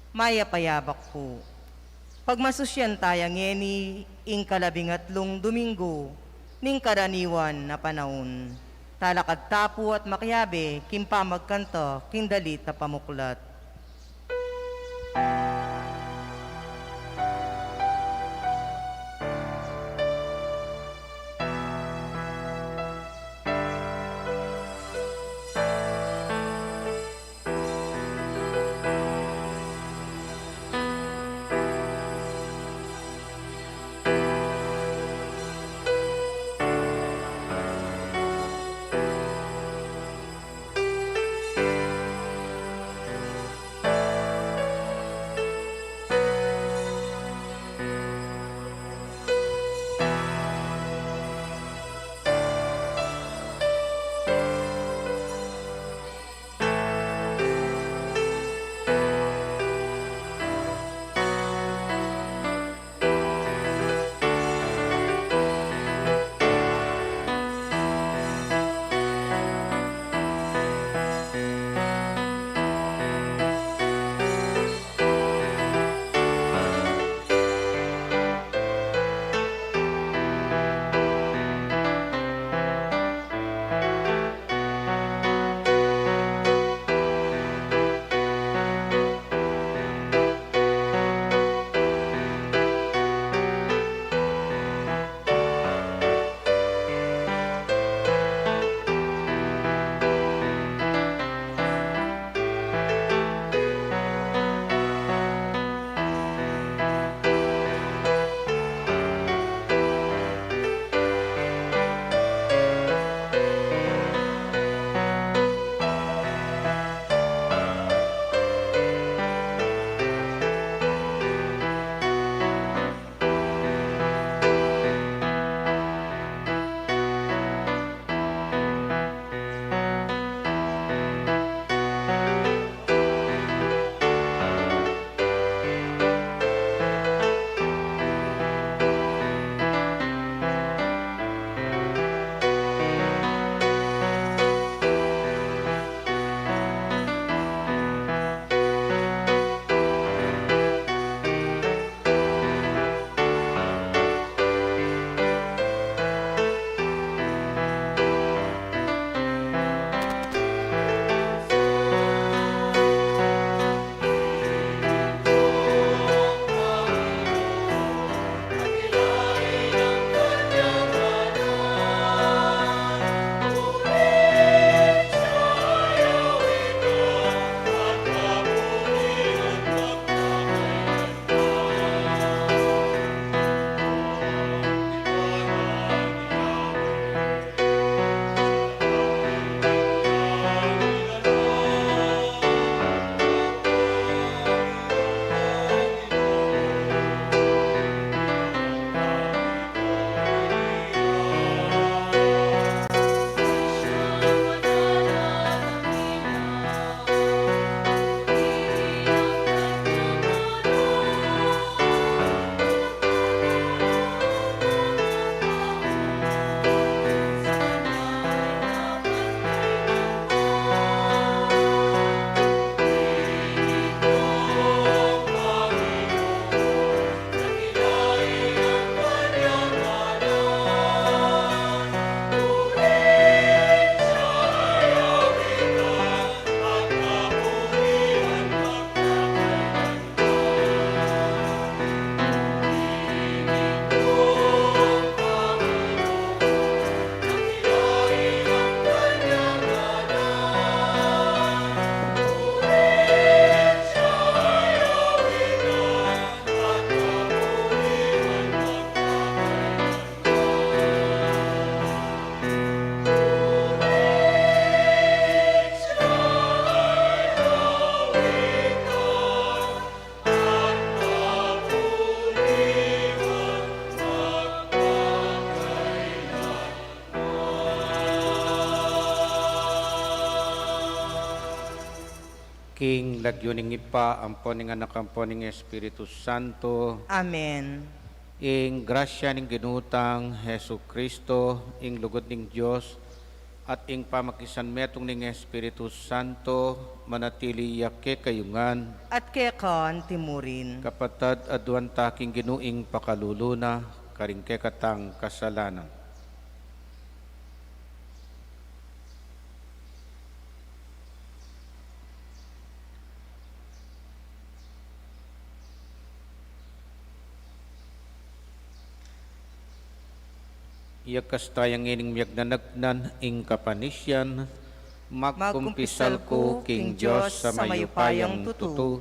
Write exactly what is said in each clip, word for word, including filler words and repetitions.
Mayap a yabak pu. Pagmasusyan taya ngeni ing kalabing atlung Dominggu ning karaniwan a panaun. Talakad ta pu at makiabe king pamagkanta king dalit a pamuklat. King lagyu ning Ibpa, ampo ning Anak, ampo ning Espiritu Santo. Amen. Ing grasya ning Ginu tang Jesucristo, ing lugud ning Dios, At ing pamakisanmetung ning Espiritu Santo, manatili ya kekayu ngan. At keka antimurin. Kapatad, aduan ta king Ginu ing pakalulu na, karing kekatang kasalanan. Iyakas taya ngening miyagnanagnan ing kapanisian, magkumpisal ku king Dios a mayupayang tutu,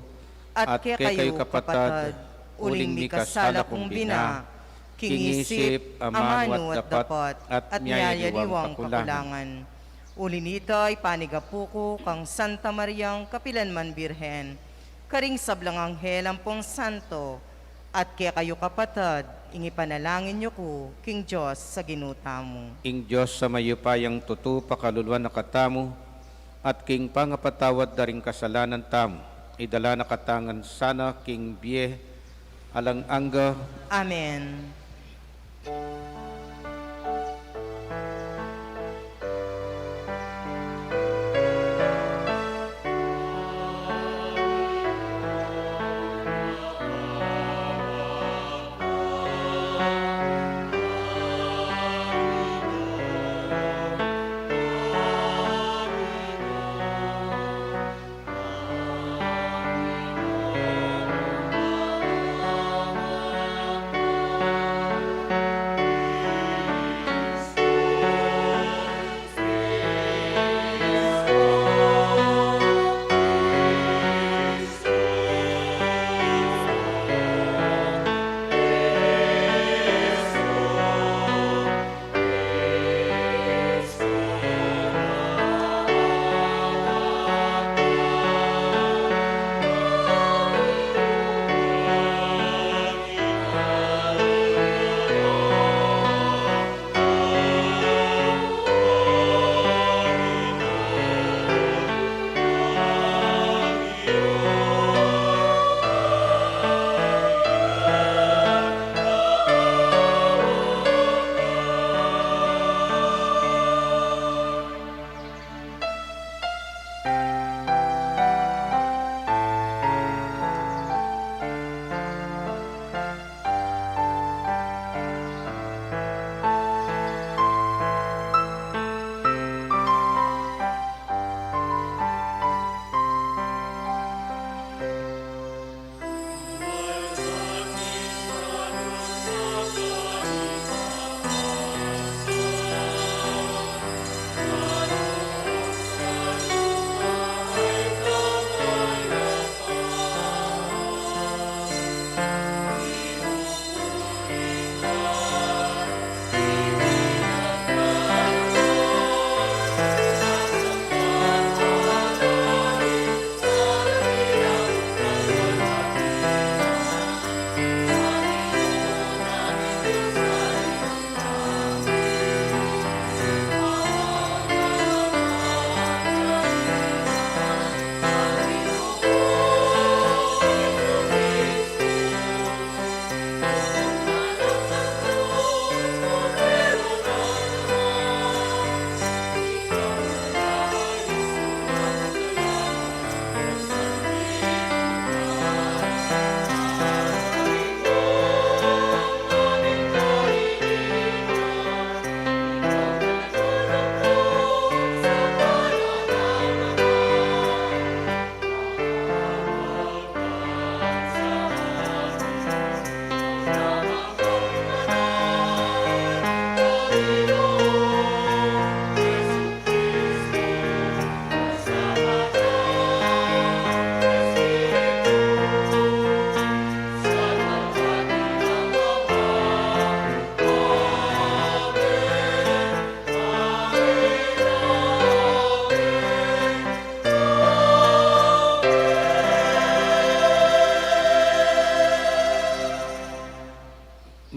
at kekayu kapatad, uling mikasala kung bina, king isip, amanu at dapat, at miyayaliwang kakulangan. Uli nita, ipanigapu ku kang Santa Mariang kapilanman Birhen, karing sablang anghel ampong santo, at kekayu kapatad, ing ipanalangin yu ku king Dios a Ginu tamu. Ing Dios a mayupayang tutu pakaluluan na katamu, at king pangapatawad da ring kasalanan tamu, idala na katamu ngan sana king bie alang angga. Amen.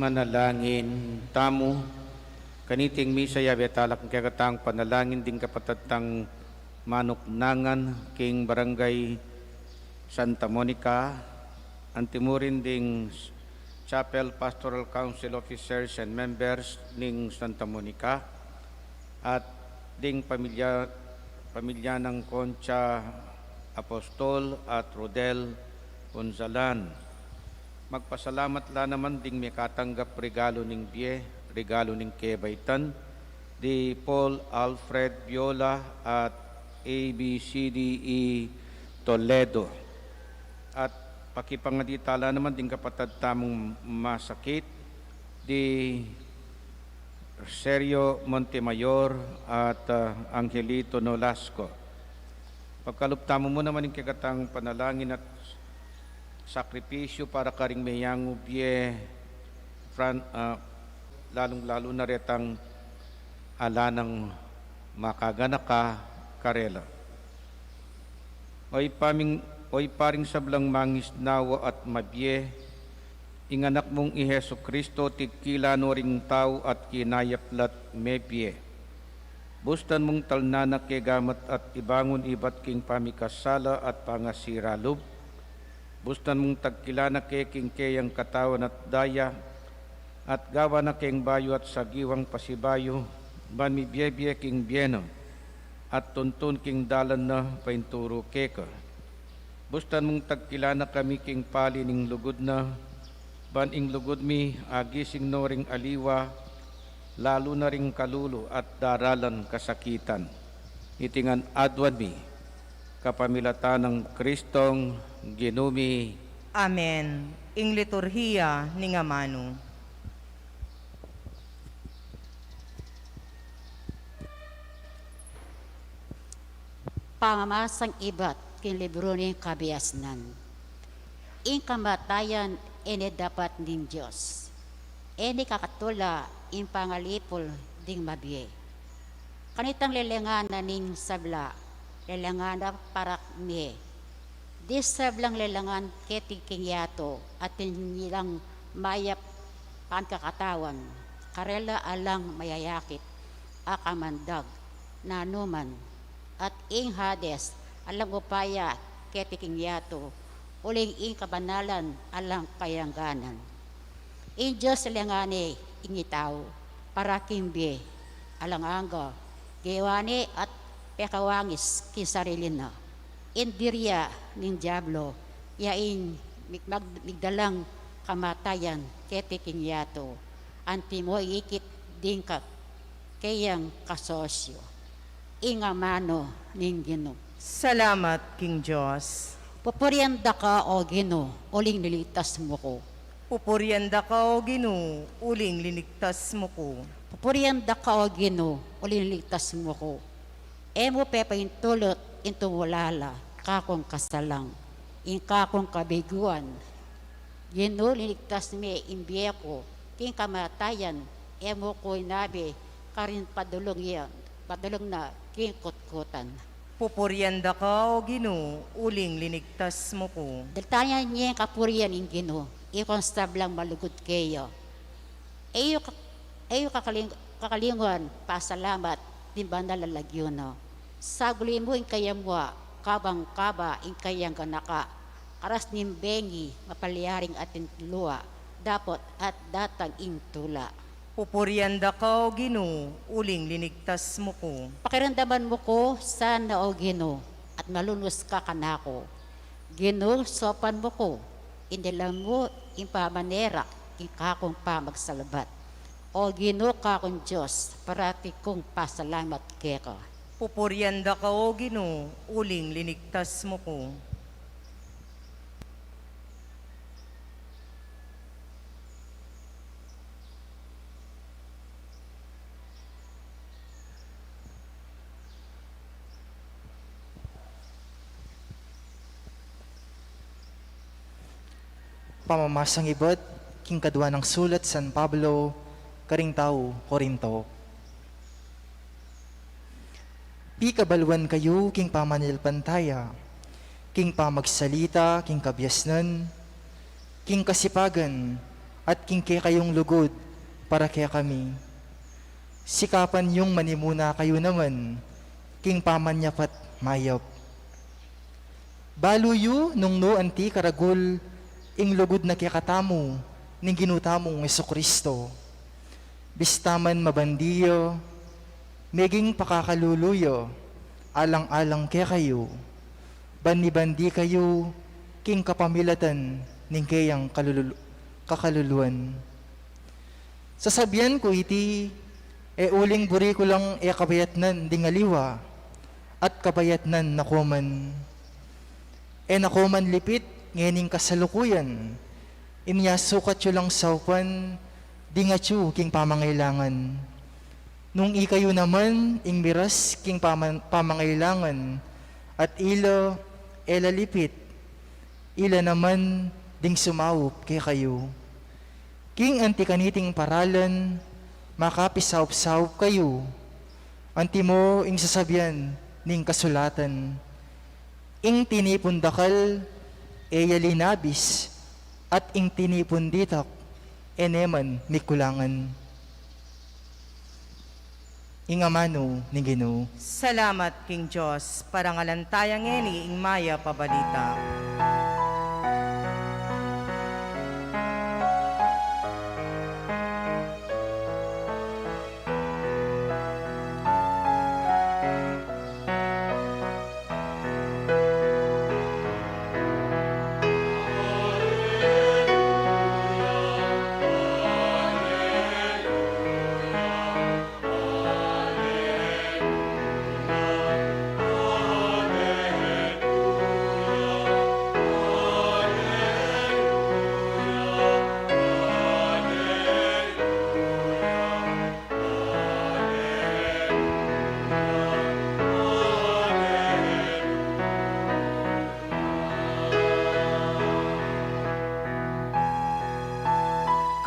Manalangin tamu. Kaniting misa, yabe tala king kekatang panalangin ding kapatad tang manuknangan king Barangay Santa Monica, antimurin ding Chapel Pastoral Council officers and members ning Santa Monica, at ding pamilya, pamilya nang Concha Apostol at Rodel Punzalan. Magpasalamat la naman ding mekatanggap regalo ning bie, regalo ning kebaitan, di Paul Alfred Viola at A B C D E Toledo. At pakipangadi tala naman ding kapatad tamung masakit, di Sergio Montemayor at, ah, Angelito Nolasco. Pagkalub tamu mu naman ing kekatang panalangin at sakripisyu para karing meyangu bie, Fran-, ah, lalung-lalu na retang ala nang makaganaka karela. O Ibpa ming, o Ibpa ring sablang mangisnawa at mabie, ing Anak mung i Jesucristo, tigkila no ring tau at kinayap la't mebie. Bustan mung talnan na ke gamat at ibangun ibat king pamikasala at pangasira lub. Bustan mung tagkilan na ke king keyang katawan at daya, at gawan na keng bayu at sagiwang pasibayu, ban mibie-bie king bie na, at tuntun king dalan na painturu keka. Bustan mung tagkilan na kami king pali ning lugud na, ban ing lugud mi agising no ring aliwa, lalu na ring kalulu at daralan kasakitan. Iti ngan aduan mi, kapamilatan nang Kristong Ginu mi. Amen. Ing liturhiya ning amanu. Pamamasang ibat king libru ning kabiasnan. Ing kamatayan e ne dapat ning Dios. E ne kakatula ing pangalipul ding mabie. Kanitang lelengan na ning sabla, lelengan na para kami. Ding sablang lelengan keti king yatu, atin lang mayap pamikakatawan, karela alang mayayakit a kamandag, nanuman, at ing Hades, alang upaya keti king yatu, uling ing kabanalan alang kayangganan. Ing Dios lelengan ne ing itau, para king bie alang angga, gewa ne at pekawangis king sarili na. Ing dirya ning Diablo, ya ing mig-, mag-, migdalang kamatayan keti king yatu, antimo ikit ding ka-, keyang kasosyo. Ing amanu ning Ginu. Salamat king Dios. Pupurian da ka, O Ginu, uling liligtas mu ku. Pupurian da ka, O Ginu, uling liligtas mu ku. Pupurian da ka, O Ginu, uling liligtas mu ku. E mu pepaintulut ing tumulala kakung kasalang, ing kakung kabiguan. Ginu, liligtas me ing bie ku king kamatayan, e mu ku inabe karing padulung ya, padulung na king kutkutan. Pupurian da ka, O Ginu, uling liligtas mu ku. Daltayan ye ing kapurian ing Ginu, ikong sablang malugud keya. E yu ka-, e yu kakaling-, kakalinguan pasalamat ding banal a lagyu na. Saguli mu ing kayang mua, kabang kaba ing kayang ganaka, karas ning bengi, mapalyaring ating lua, dapot at datang ing tula. Pupurian da ka, O Ginu, uling liligtas mu ku. Pakiramdaman mu ku sana, O Ginu, at malunus ka kanaku. Ginu, saupan mu ku, indilan mu ing pamanerak king kakung pamagsalbat. O Ginu, kakung Dios, parati kung pasalamat keka. Pupurian da ka, O Ginu, uling liligtas mu ku. Pamamasang ibat king kadua nang sulat San Pablo karing tau Corinto. Pikabaluan kayu king pamanalpantaya, king pamagsalita, king kabiasnan, king kasipagan, at king kekayung lugud para kekami. Sikapan yung manimuna kayu naman king pamanyapat mayap. Balu yu nung nu anti karagul ing lugud na kekatamu ning Ginu tamung Jesucristo. Bista man mabandi ya, Meging pakakalulu yu, alang-alang kekayu, bandi-bandi kayu king kapamilatan ning keyang kalulu-, kakaluluan. Sasabian ku iti, e uling buri ku lang e kabayatnan ding aliwa, at kabayatnan na ku man. E na ku man lipit ngening kasalukuyan, inya sukat yu lang saupan ding atyu king pamangailangan. Nung ikayu naman ing miras king paman-, pamangailangan, at ila e la lipit, ila naman ding sumaup kekayu. King anti kaniting paralan, makapisaup-saup kayu. Antimo ing sasabian ning kasulatan, ing tinipun dakal, e ya linabis, at ing tinipun ditak, e ne man mikulangan. Ing amanu ning Ginu. Salamat king Dios. Parangalan taya ngeni ing mayap a balita.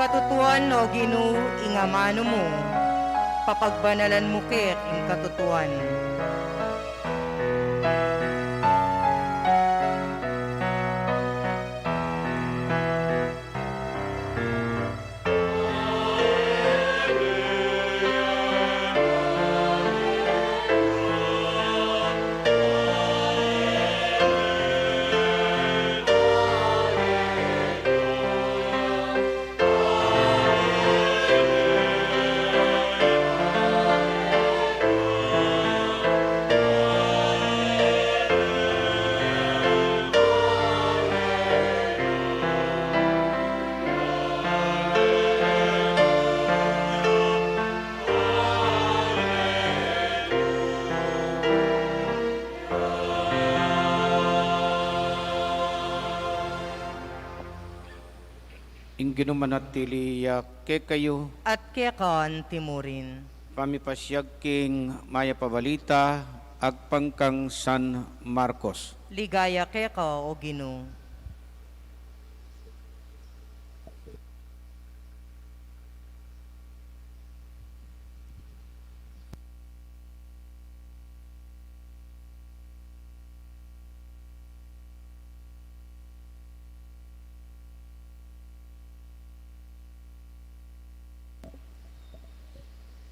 Katutuan, O Ginu, ing amanu mu, papagbanalan mu ke ing katutuan. Ing Ginu manatili ya kekayu. At keka antimurin. Pamipasyag king mayap a balita agpang kang San Marcos. Ligaya keka, O Ginu.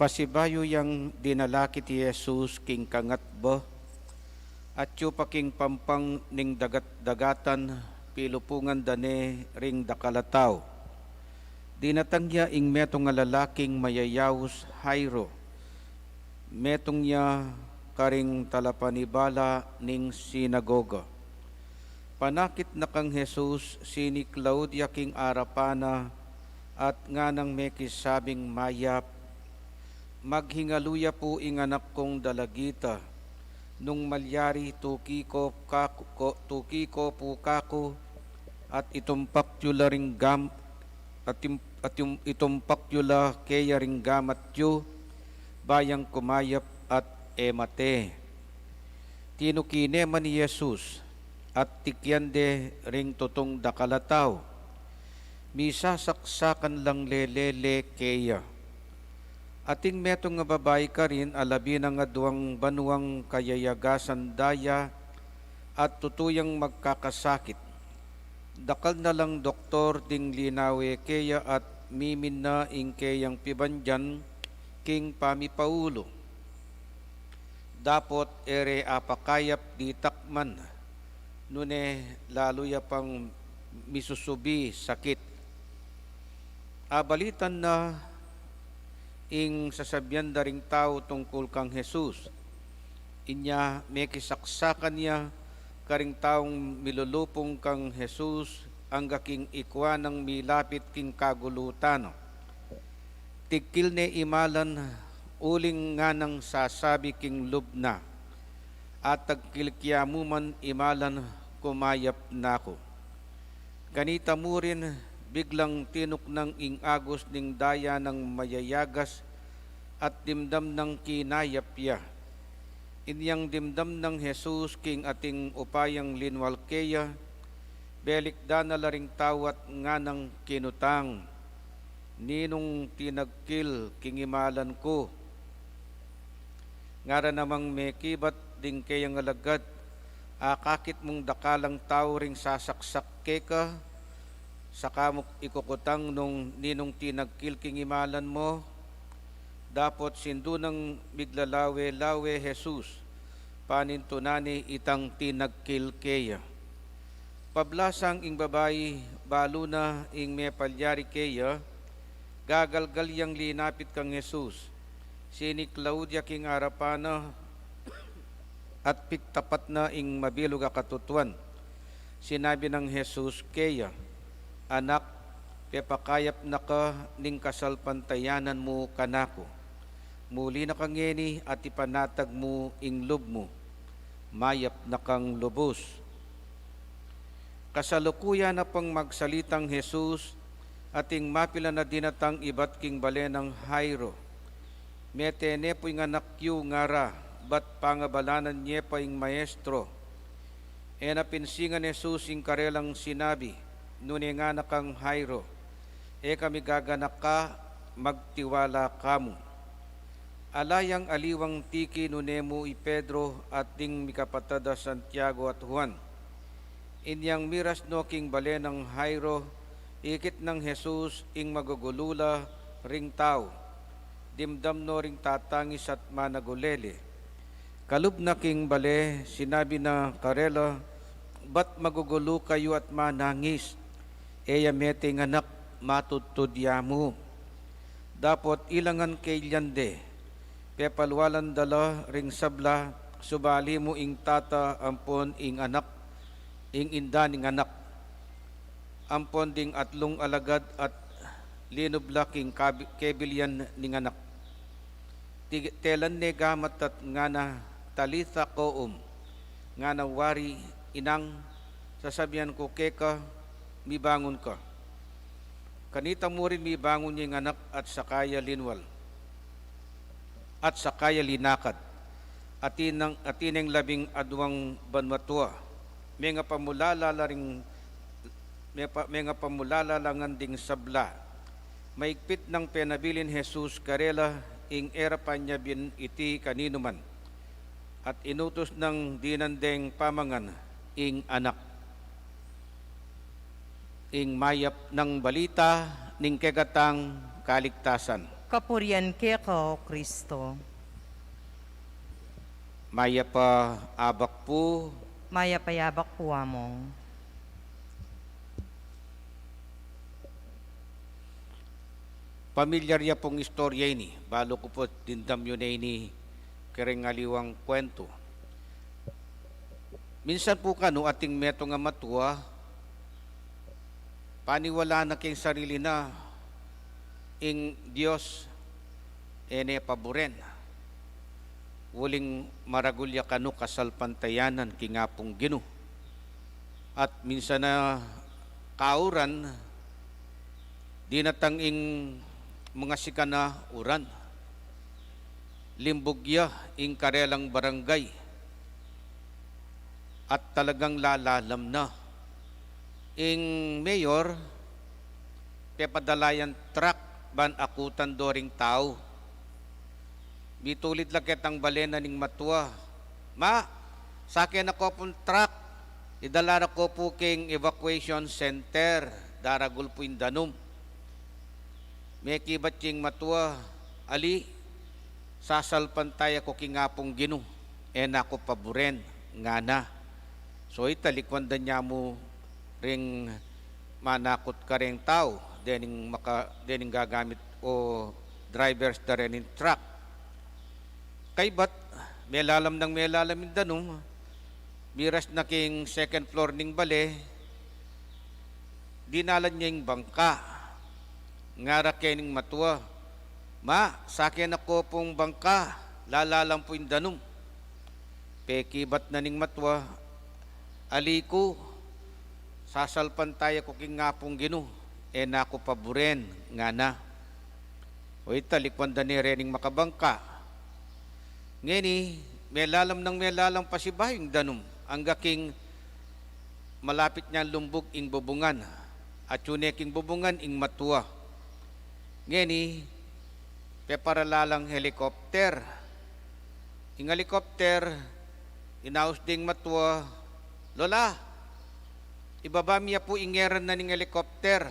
Pasibayu yang dinala kiti Jesus king kangatba, atyu pa king pampang ning dagat-dagatan, pilupungan da ne ring dakal a tau. Dinatang ya ing metung a lalaking mayayaus Jairo, metung ya karing talapanibala ning sinagoga. Panakit na kang Jesus, siniklaud ya king arapan na, at nganang mekisabing mayap, "Maghingalu ya pu ing anak kung dalagita, nung malyari tuki ko kaku-, ko, tuki ko pu kaku, at itumpak yu la ring gam-, at im-, at im-, itumpak yu la keya ring gamat yu, ba yang kumayap at e mate." Tinuki ne man i Jesus, at tikyan de ring tutung dakal a tau, misasaksakan lang lele le keya. Ating metung a babai karin a labi nang aduang banuang kayayagasan da ya, at tutu yang magkakasakit. Dakal na lang doktor ding linawe keya at miminna ing keyang pibandian king pamipaulu. Dapot e re apakayap ditak man, nune lalu ya pang misusubi sakit. Abalitan na ing sasabian da ring tau tungkul kang Jesus. Inya mekisaksakan ya karing taung milulupung kang Jesus angga king ikua nang milapit king kagulutan na. Tigkil ne imalan uling nganang sasabi king lub na, "Atagkil ke ya mu man imalan, kumayap na ku." Kanita murin biglang tinuknang ing agus ning daya nang mayayagas at dimdam nang kinayap ya. Inyang dimdam nang Jesus king ating upayang linwal keya, belikdan na la ring tau at nganang kinutang, "Ninung tinagkil king imalan ku?" Ngara namang mekibat ding keyang alagad, "Akakit mung dakalang tau ring sasaksak keka, saka mu ikukutang nung ninung tinagkil king imalan mu?" Dapot sindu nang miglalawe-lawe Jesus, panintunan ne itang tinagkil keya. Pablasang ing babai, balu na ing mepalyari keya, gagalgal yang linapit kang Jesus. Siniklaud ya king arapan na at piktapat na ing mabilug a katutuan. Sinabi nang Jesus keya, "Anak, pepakayap na ka ning kasalpantayanan mu kanaku. Muli na ka ngeni at ipanatag mu ing lub mu. Mayap na kang lubus." Kasalukuyan na pang magsalitang Jesus, ating mapilan a dinatang ibat king bale nang Jairo. "Mete ne pu ing anak yu," ngara, "bat pangabalanan ye pa ing maestro." E na pinsingan Jesus ing karelang sinabi, nune ngana kang Jairo, "E ka migaganaka, magtiwala ka mu." Ala yang aliwang tiki nune mu i Pedro at ding mikapatad a Santiago at Juan. Inyang miras no king bale nang Jairo, ikit nang Jesus ing magugulu la ring tau. Dimdam no ring tatangis at managulele. Kalub na king bale, sinabi na karela, "Bat magugulu kayu at manangis? E ya mete ing anak, matudtud ya mu." Dapot ilangan ke ilyan de, pepalwalan da la ring sabla, subali mu ing tata ampon ing anak, ing inda ning anak, ampon ding atlung alagad at linub la king kabi-, kebilyan ning anak. Ti-, telan ne gamat at ngana, "Talitha koum," ngana wari, "Inang, sasabian ku keka, mibangun ka." Kanita murin mibangun ya ing anak at saka ya linwal. At saka ya linakad. Atin nang, atin neng labing aduang banua tua. Mengapamulala la ring, mepa-, mengapamulala la ngan ding sabla. Maigpit nang penabilin Jesus karela ing e ra panyabyan iti kaninu man. At inutus nang dinan deng pamangan ing anak. Ing mayap nang balita ning kegatang kaligtasan. Kapurian keka, O Kristo. Mayap a abak pu. Mayap a abak pu, Among. Pamilyar ya pung istorya ini, balu ku pu dimdam yu ne ini kareng aliwang kwentu. Minsan pu kanu ating metung a matua, paniwalan na king sarili na ing Dios e ne paburen. Uling maragul ya kanu kasalpantayanan king Apung Ginu. At minsan a kauran, dinatang ing mangasikan a uran. Limbug ya ing karelang barangay. At talagang lalalam na. Ing mayor, pepadala yang truck ban akutan do ring tau. Mitulid la ketang bale na ning matua. "Ma, sake na ko pung truck, idala na ko pu king evacuation center, daragul pu ing danum." Mekibat ya ing matua, "Ali, sasalpantaya ku king Apung Ginu, e na ku paburen," ngana. So ita, likwan da ne mu ring manakut kareng tau, dening maka-, dening gagamit o drivers da rening truck. Kaybat, melalam nang melalam ing danum, miras na king second floor ning bale, dinalan ya ing bangka. Ngara kening matua, "Ma, sake na ko pung bangka, lalalam pu ing danum." Pekibat na ning matua, "Ali ku, sasalpantaya ku king Apung Ginu, e na ku paburen," ngana. O ita, likuan da ne rening makabangka. Ngeni, melalam nang melalam pasibayu ing danum, angga king malapit nang lumbug ing bubungan. Atyu ne king bubungan ing matua. Ngeni, peparala lang helicopter. Ing helicopter, inaus ding matua, "Lola, ibaba mi ya pu ing ngeran na ning helicopter.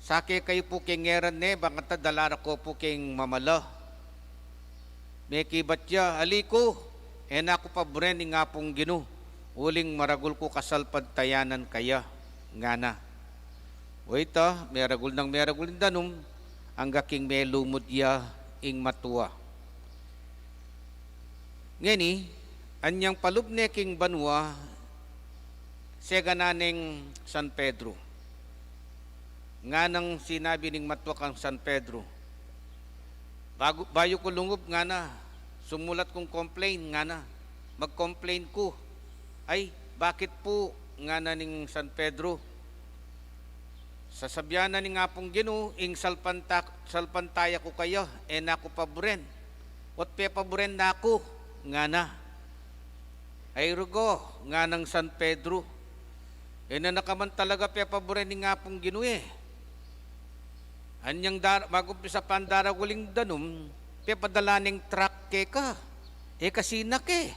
Sake kayu pu king ngeran ne, bang kanita dala ra ko pu king mamala." Mekibat ya, "Ali ku, e na ku paburen ing Apung Ginu, uling maragul ku kasalpantayanan kaya," ngana. O ita, meragul nang meragul ing danum, angga king melumud ya ing matua. Ngeni, anyang palub ne king banua, segana neng San Pedro. Nganang sinabi ning matua kang San Pedro, "Bagu-, bayu ku lungub," ngana, "sumulat kung complain," ngana, "mag-complain ku." "Ay, bakit pu?" ngana ning San Pedro. "Sasabian na ning Apung Ginu, ing salpanta-, salpantaya ku kaya, e na ku paburen. Ot pepaburen na ku," ngana. "Ay rugo," nganang San Pedro, "e na na ka man talaga pepaburen ning Apung Ginu e. Anyang dar-, magumpisa pang daragul ing danum, pepadala neng truck keka. E ka sinak e.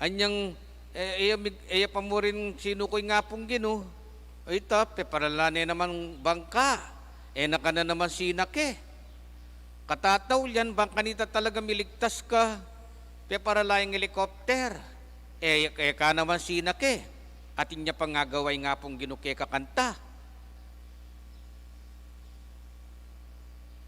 Anyang, e, e ya mig-, e ya pa mu rin sinuku ing Apung Ginu, o ita, peparala ne naman bangka. E na ka na naman sinak e. Katataulian, bang kanita talaga miligtas ka, peparala ing helicopter. E, e ka naman sinak e. Atin ya pang agawa ing Apung Ginu keka kanita."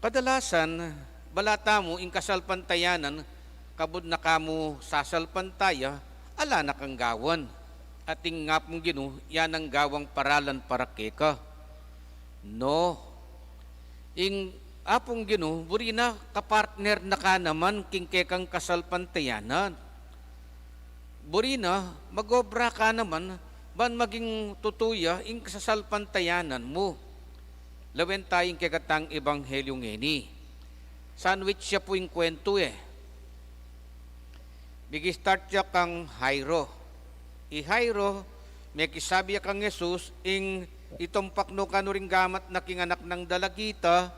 Kadalasan, bala tamu ing kasalpantayanan, kabud na ka mu sasalpantaya, ala na kang gawan. Atin ing Apung Ginu, ya nang gawang paralan para keka. No. Ing Apung Ginu, buri na kapartner na ka naman king kekang kasalpantayanan. Buri na, mag-obra ka naman, ban maging tutu ya ing kasasalpantayanan mu. Lawen tayu ing kekatang ebanghelyu ngeni. Sandwich ya pu ing kwentu e. Migi-start ya kang Jairo. I Jairo, mekisabi ya kang Jesus, ing itumpak no kanu ring gamat na king anak nang dalagita,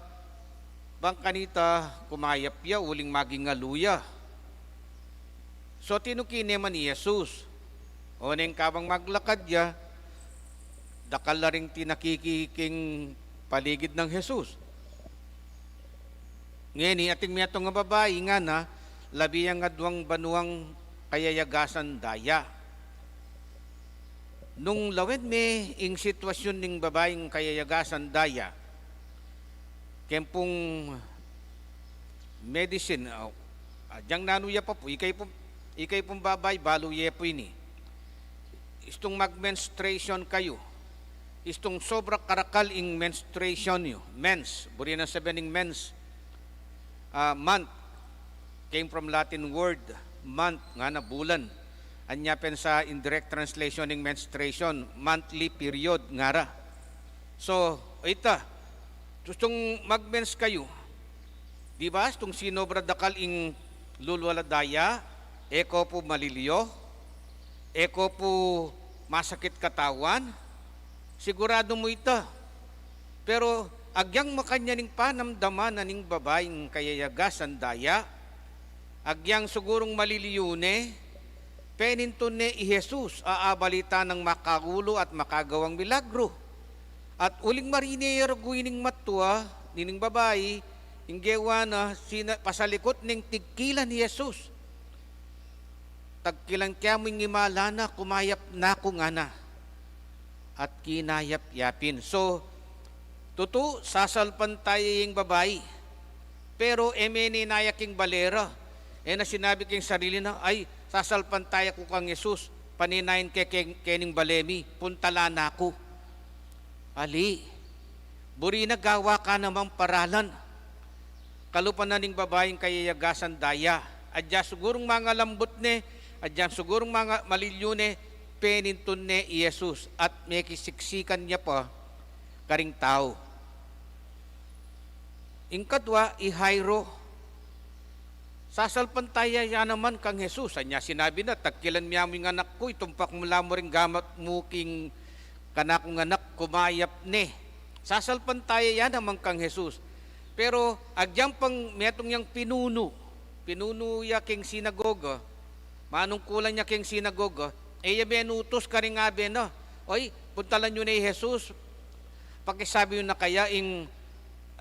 bang kanita kumayap ya uling maging alu ya. So, tinuki ne man i Jesus. O neng kabang maglakad ya, dakal la ring tinakiki king paligid nang Jesus. Ngeni, atin metung a babai, ngana, labi yang aduang banuang kayayagasan daya. Nung lawen me ing sitwasyun ning babaing kayayagasan daya, keng pung medicine, ah, ah, dyang nanu ya pa pu, ika yu pung, ika yu pung babai, balu ye pu ini. Istung mag-menstruation kayu. Istung sobra karakal ing menstruation yu. Mens, buri nang sabian ning mens. Ah, month came from Latin word month, ngana bulan. Anya pin sa indirect translation ning menstruation, monthly period, ngara. So, ita, istung mag-mens kayu, di ba, istung sinobra dakal ing lulu a daya, e ko pu maliliyo, e ko pu masakit katawan, siguradu mu ita. Pero agyang makanyan ing panamdaman na ning babaing kayayagasan daya, agyang sigurung maliliyu ne, penintun ne i Jesus a abalita nang makaulu at makagawang milagru. At uling marine ya rugu ining matua, nining babai, ing gewa na, sina-, pasalikut neng tigkilan i Jesus. Tagkilan ke mu ing imala na, kumayap na ku, ngana. At kinayap ya pin. So, tutu, sasalpantaya ing babai. Pero e me ne inaya king bale ra. E na sinabi king sarili na, "Ay, sasalpantaya ku kang Jesus, paninayan ke, ke, kening bale mi, puntalan na ku." Ali, buri na gawa ka namang paralan. Kalupa na ning babaing kayayagasan daya. Adya sigurung mangalambut ne, adya sigurung manga malilyu ne, penintun ne i Jesus at mekisiksikan ya pa karing tau. Ing kadwa, i Jairo, sasalpantaya ya naman kang Jesus. Anya sinabi na, "Tagkilan mi ya mu ing anak ku, itumpak mu la mu ring gamat mu king kanakung anak, kumayap ne." Sasalpantaya ya naman kang Jesus. Pero agyang pang metung yang pinunu, pinunu ya king sinagoga, manungkulan ya king sinagoga, e ya menutus karing abe na, "Oy, puntalan yu ne i Jesus, pakisabi yu na kaya ing,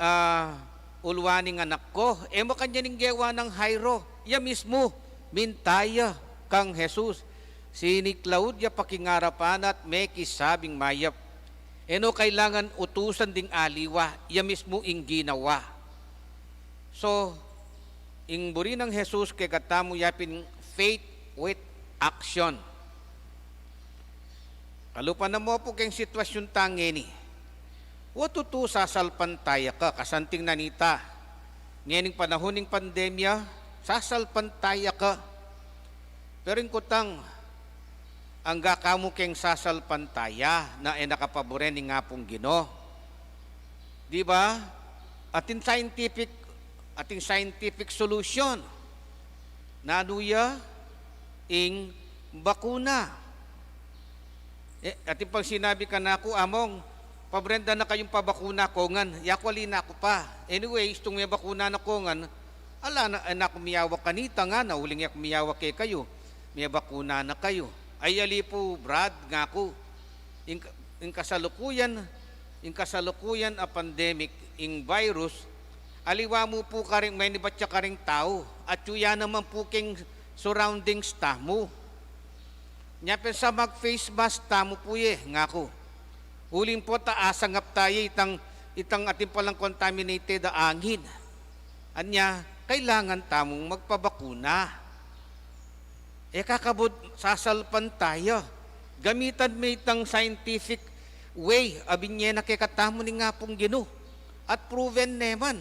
ah, uluan ning anak ku." E makanyan ing gewa nang Jairo, ya mismu, mintaya kang Jesus. Siniklaud ya pa king arapan at mekisabing mayap. E no kailangan utusan ding aliwa, ya mismu ing ginawa. So, ing buri nang Jesus kekatamu ya pin faith with action. Kalupa na mu pu keng sitwasyun ta ngeni. Wa tutu sasalpantaya ka, kasanting na nita. Ngening panahun ning pandemya, sasalpantaya ka. Pero ing kutang, angga ka mu keng sasalpantaya na e na kapaburen ning Apung Ginu. Di ba? Atin scientific, atin scientific solution. Nanu ya? Ing bakuna. E, atin pang sinabi kanaku, "Among, paburen da na kayung pabakuna ko ngan." Yaku, ali na ku pa. Anyway, istung mebakuna na ko ngan, ala na, e na ku miyawa kanita ngana, uling e ku miyawa kekayu. Mebakuna na kayu. Ay, ali pu, Brad, ngaku. Ing, ing kasalukuyan, ing kasalukuyan a pandemic, ing virus, aliwa mu pu karing, menibat ya karing tau, at yu ya naman pu keng surroundings tamu. Nya pin sa mag-face mask tamu pu ye, ngaku. Uling pu ta asangap ta ye itang, itang atin palang contaminated a angin. Anya, kailangan tamung magpabakuna. E ka kabud sasalpantaya. Gamitan me itang scientific way a binye na kekatamu ning Apung Ginu. At proven ne man.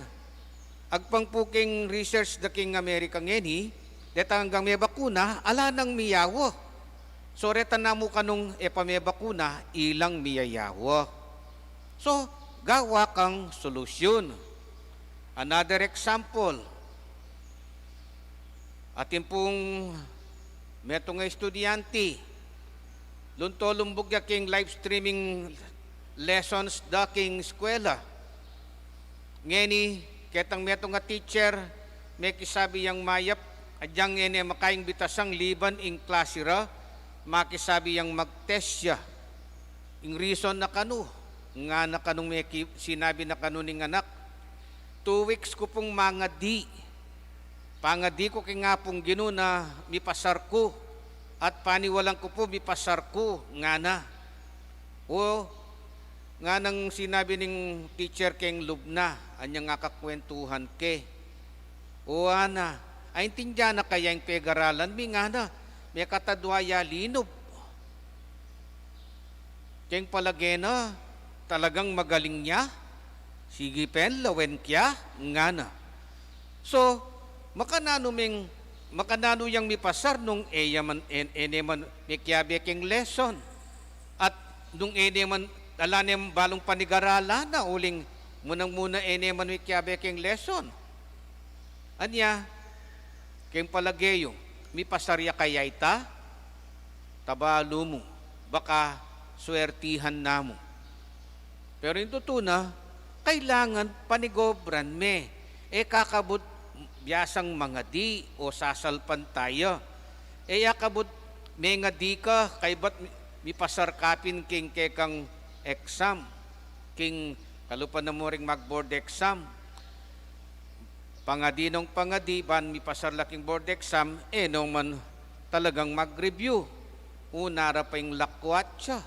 Agpang pu keng research da king Amerika ngeni, detang anggang mebakuna, ala nang miyawa. So, reta namu kanung e pa mebakuna, ilang miyayawa. So, gawa kang solusyun. Another example, atin pung metung a estudyante, lunto lumbug ya king live streaming lessons da king eskwela. Ngeni, ketang metung a teacher, mekisabi yang mayap, adyang e ne makaing bitasang liban ing klasi ra, makisabi yang mag-test ya. Ing reason na kanu, ngana kanung meki-, sinabi na kanu ning anak, "Two weeks ku pung mangadi. Pangadi ku king Apung Ginu na mipasar ku, at paniwalan ku pu mipasar ku," ngana. O, nganang sinabi ning teacher keng lub na, "Anyang akakwentuhan ke?" O, ana, aintindian na kaya ing pegaralan mi, ngana, mekatadwa ya linub. Keng palage na, talagang magaling ya. Sige pen, lawen kya, ngana. So, makananu meng, makananu yang mipasar nung e ya man, e, e ne man mekiabe keng lesson. At nung e ne man, ala ne balung panigaralan na, uling munang-muna e ne man mekiabe keng lesson. Anya, keng palage yu, mipasar ya kaya ita? Tabalu mu, baka swertihan na mu. Pero ing tutu na, kailangan panigobran me. E ka kabud biasang mangadi o sasalpantaya. E ya kabud mengadi ka, kaybat mi-, mipasar ka pin king kekang exam, king kalupa na mu ring mag-board exam. Pangadi nong pangadi, ban mipasar la king board exam, e no man talagang mag-review. Una ra pa ing lakwatsa.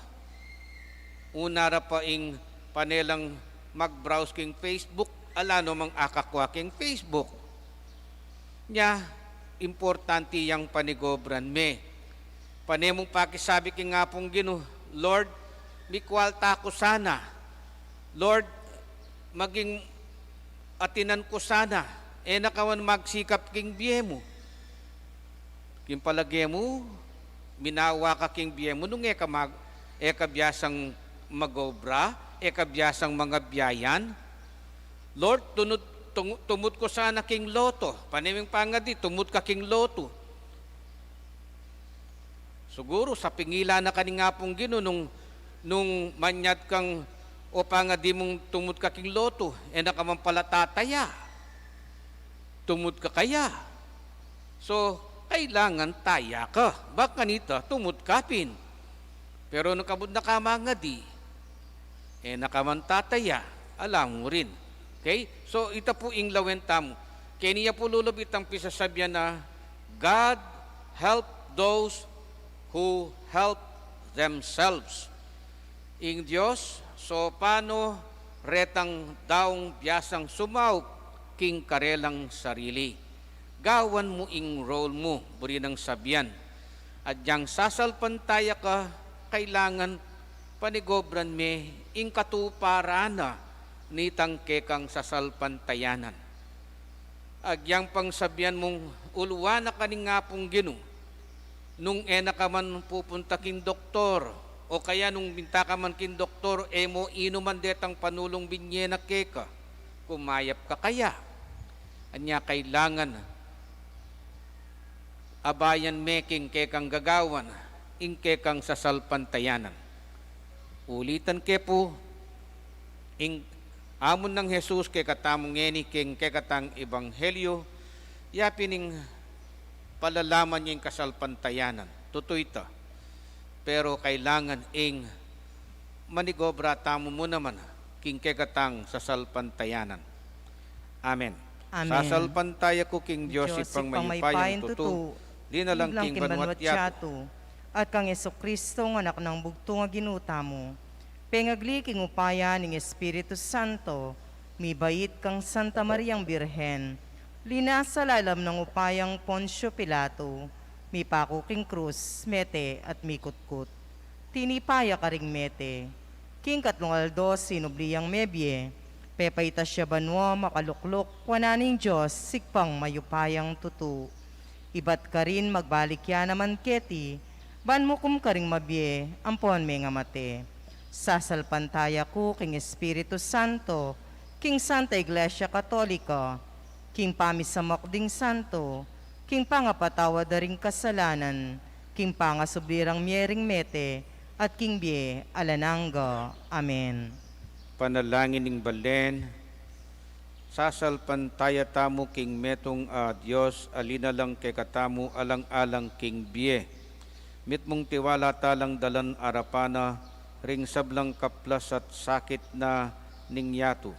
Una ra pa ing pane lang mag-browse king Facebook, Ala no mang akakwa king Facebook. Nya, importante yang panigobran me. Pane mung pakisabi king Apung Ginu, "Lord, mikwalta ku sana. Lord, maging atinan ku sana." E na ka man magsikap king bie mu. King palage mu, minawa ka king bie mu nung e ka mag-, e ka biasang magobra, e ka biasang mangabiayan. Lord, tunud-, tungu-, tumud ku sana king loto. Pane mung pangadi, tumud ka king loto. Siguru, sapingilan na ka ning Apung Ginu nung, nung manyad kang o pangadi mung tumud ka king loto, e na ka man pala tataya. Tumud ka kaya. So, kailangan taya ka. Bang kanita, tumud ka pin. Pero nung kabud na ka mangadi, e na ka man tataya, ala mu rin. Okay? So, ita pu ing lawen tamu. Keni ya pu lulub itang pisasabian na, "God help those who help themselves." Ing Dios, sopan no retang daung biasang sumaup king karelang sarili. Gawan mu ing role mu, buri nang sabian. Agyang sasalpantaya ka, kailangan panigobran me ing katuparan na nitang kekang sasalpantayanan. Agyang pang sabian mung uluan na ka ning Apung Ginu, nung e na ka man pupunta king doktor, o kaya nung minta ka man king doktor, e mo inuman detang panulung binye na keka, kumayap ka kaya. Anya kailangan abayan me king kekang gagawan, ing kekang sasalpantayanan. Ulitan ke pu, ing amun nang Jesus kekatamu ngeni king kekatang ebanghelyo, ya pin ing palalaman ya ing kasalpantayanan. Tutu ita. Pero kailangan ing manigobra tamu mu naman king kekatang sasalpantayanan. Amen. Amen. Sasalpantaya ku king Dios, Dios, Ibpang Ibpang mayupayang mayupayang tutu, tutu, linalang linalang king king banua't banua't yatu, yatu, at kang Jesucristo, nga Anak nang bugtung a Ginu tamu, pengagli king upaya ning Espiritu Santo, mibait kang Santa Mariang Birhen, linasa lalam nang upayang Poncio Pilato, mipaku king krus, mete at mikutkut. Tinipa ya karing mete. King katlung aldo sinubli yang mebie, pepaitas ya banua makalukluk wanan ning Dios Ibpang mayupayang tutu. Ibat karin magbalik ya naman keti, ban mukum karing mabie ampon mengamate. Sasalpantaya ku king Espiritu Santo, king Santa Iglesia Katolika, king pamisamok ding santo, king pangapatawad da ring kasalanan, king pangasubli rang mie ring mete, at king bie alang angga. Amen. Panalangin ning balen. Sasalpantaya tamu king metung a Dios a linalang kekatamu alang-alang king bie. Mitmung tiwala ta lang dalan arapan na ring sablang kaplas at sakit na ning yatu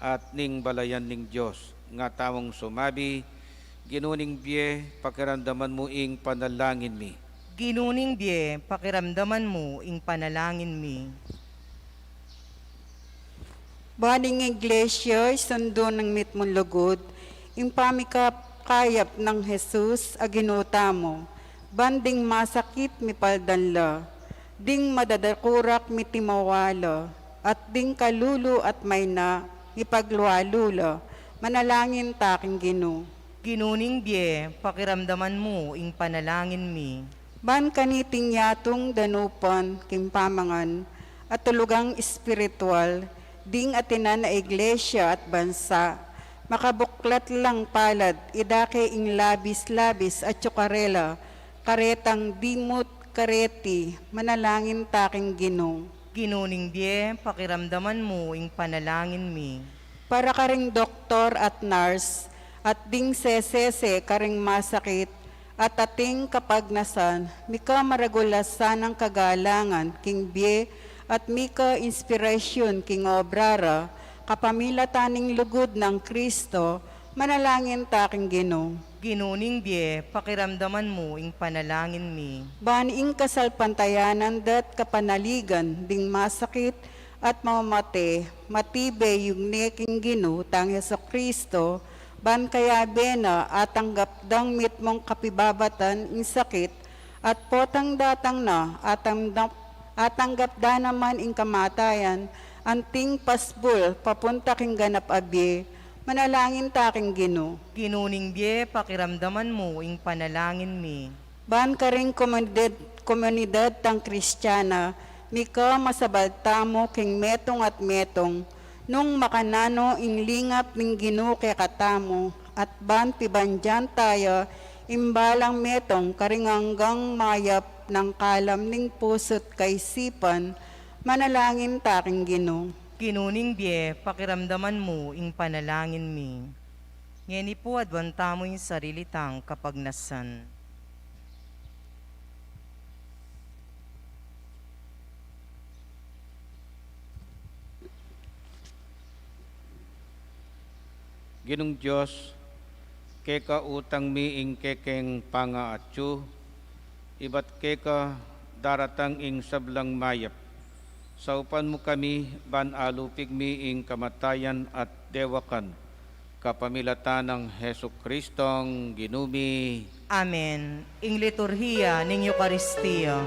at ning balayan ning Dios. Nga tamung sumabi, "Ginu ning bie, pakiramdaman mu ing panalangin mi." Ginu ning bie, pakiramdaman mu ing panalangin mi. Ban ing Iglesia isundu nang mitmung lugud, ing pamikakayap nang Jesus a Ginu tamu, ban ding masakit mipaldan la, ding madadakurak mitimawa la, at ding kalulu at mayna mipaglualu la, manalangin ta king Ginu. Ginu ning bie, pakiramdaman mu ing panalangin mi. Ban kaniting yatung danupan king pamangan at tulugang espiritual, ding atinan a iglesia at bansa, makabuklat lang palad idake ing labis-labis a tsukarela, karetang dimut kareti, manalangin ta king Ginu. Ginu ning bie, pakiramdaman mu ing panalangin mi. Para karing doktor at nurse, at ding sesese karing masakit, at ating kapagnasan, mika maragul a sanang kagalangan king bie, at mika inspirasyon king obra ra, kapamilatan ning lugud nang Kristo, manalangin ta king Ginu. Ginu ning bie, pakiramdaman mu ing panalangin mi. Ban ing kasalpantayanan da't kapanaligan ding masakit at mamamate, matibe yugni king Ginu tang Jesucristo, ban kayabe na atanggap dang mitmung kapibabatan ing sakit, at potang datang na atanggap, atanggap da naman ing kamatayan, anting pasbul papunta king ganap a bie. Manalangin ta king Ginu. Ginu ning bie, pakiramdaman mu ing panalangin mi. Ban karing komunidad, komunidad tang Kristiana, mika masabal tamu king metung at metung, nung makananu ing lingap ning Ginu kekatamu, at ban pibandian taya ing balang metung karing anggang mayap nang kalam ning pusu't kaisipan. Manalangin ta king Ginu. Ginu ning bie, pakiramdaman mu ing panalangin mi. Ngeni pu, aduan tamu ing sarili tang kapagnasan. Ginung Dios, keka utang mi ing kekeng pangaatyu, ibat keka daratang ing sablang mayap. Saupan mu kami ban alupig mi ing kamatayan at dewakan, kapamilatan nang Jesucristong Ginu mi. Amen. Ing liturhiya ning Eukaristia.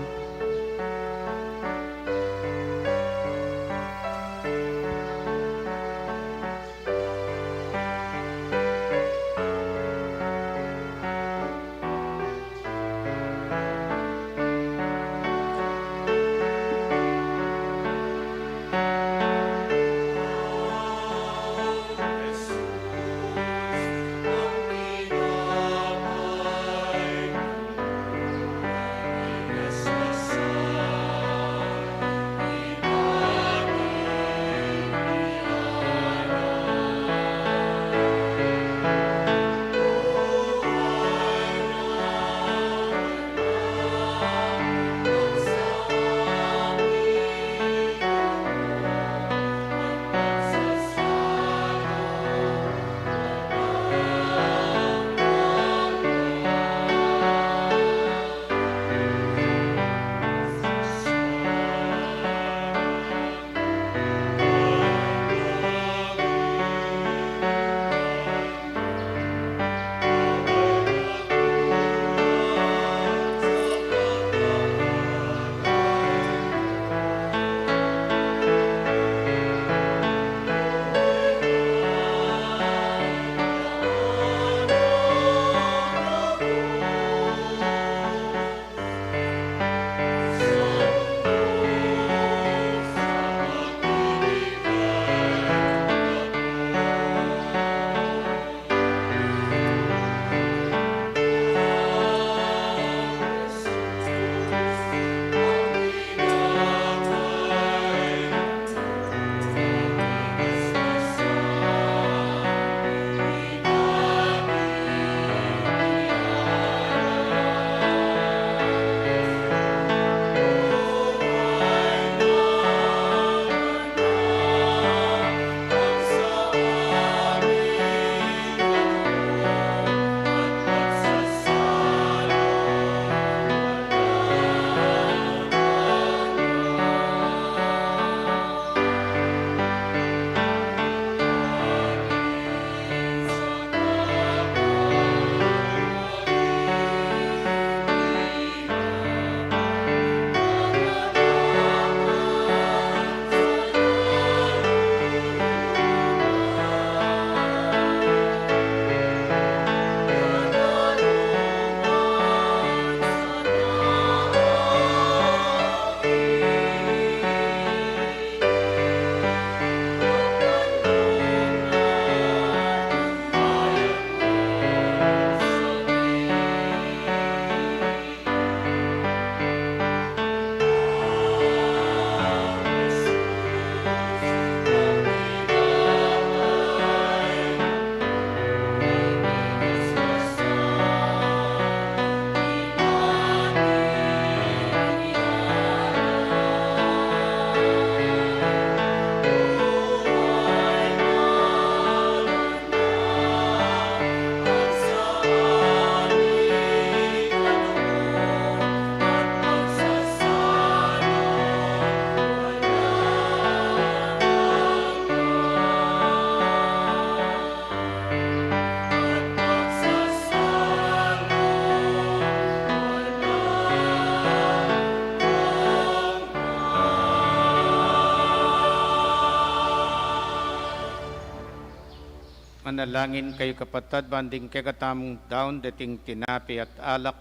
Manalangin kayu, kapatad, ban ding kekatamung daun deting tinape at alak,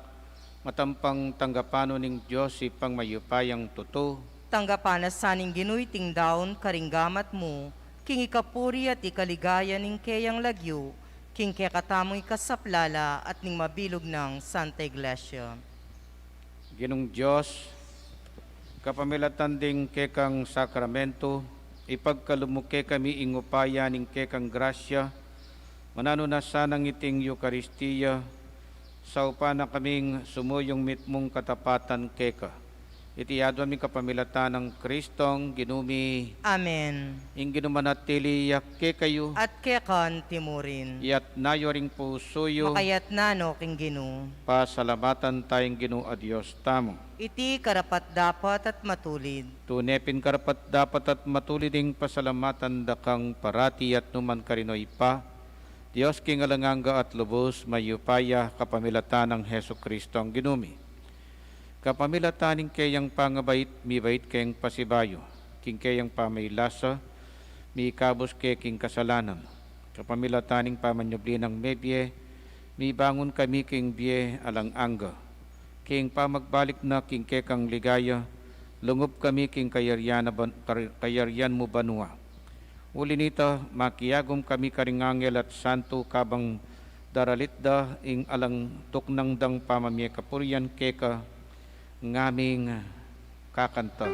matampang tanggapan no ning Dios, Ibpang mayupayang tutu. Tanggapan na sa ning Ginu iting daun karing gamat mu, king ikapuri at ikaligaya ning keyang lagyu, king kekatamung ikasaplala at ning mabilug nang Santa Iglesia. Ginung Dios, kapamilatan ding kekang sakramentu, ipagkalub mu kekami ing upaya ning kekang grasya, mananu na sanang iting Eukaristia, saupan na kaming sumuyung mitmung katapatan keka. Iti adwan mi kapamilatan nang Kristong Ginu mi. Amen. Ing Ginu manatili ya kekayu. At keka naman murin. Iyatas yu ring pusu yu. Makayatas no king Ginu. Pasalamatan taya ing Ginu a Dios tamu. Iti karapat-dapat at matulid. Tune pin karapat-dapat at matulid ing pasalamatan da kang parati at nukarin man, O Ibpa, Dios king alang angga at lubus mayupaya, kapamilatan nang Jesucristong Ginu mi. Kapamilatan ning keyang pangabait, mibait keng pasibayu, king keyang pamailasa, mikabus ke king kasalanan. Kapamilatan ning pamanyubli nang mebie, mibangun kami king bie alang angga. King pamagbalik na king kekang ligaya, lungub kami king kayarian na ban-, kar-, kayarian mu banua. Uli nita, makiagum kami karing angel at santu kabang daralit da ing alang tuknang dang pamamie kapurian keka, ngaming kakanta.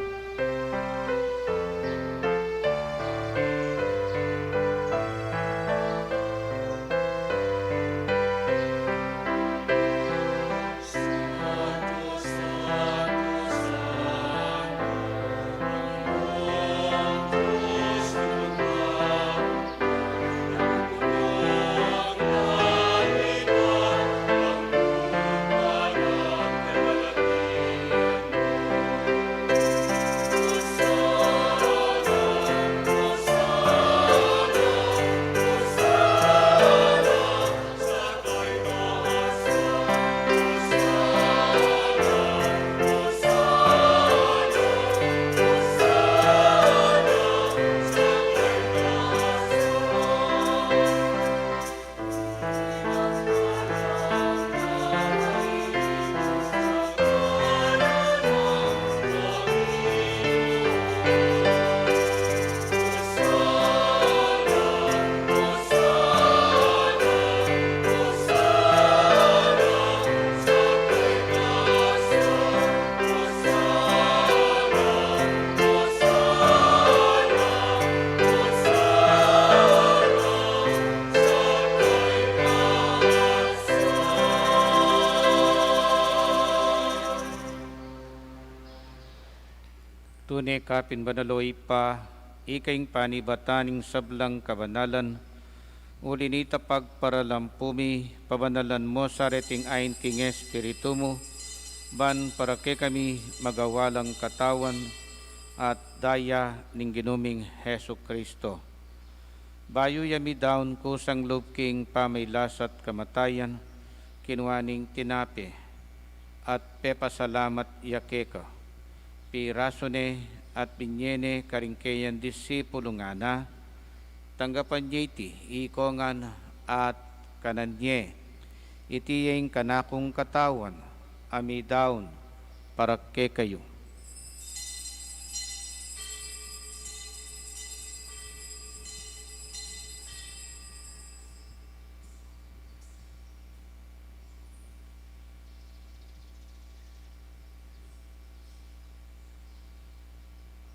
Tune ka pin banal, O Ibpa, ika ing panibatan ning sablang kabanalan. Uli nita pagparalampu mi, pabanalan mu sa reting ain king Espiritu mu, ban para kekami magawa lang katawan at daya ning Ginu ming Jesucristo. Bayu ya midaun kusang lub king pamailas at kamatayan, kinua ne ing tinape, at pepasalamat ya keka. Pirasu ne at binye ne karing keyang disipulu, ngana, tanggapan ye iti, ikong ngan at kanan ye. Iti ya ing kanakung katawan, a midaun para kekayu.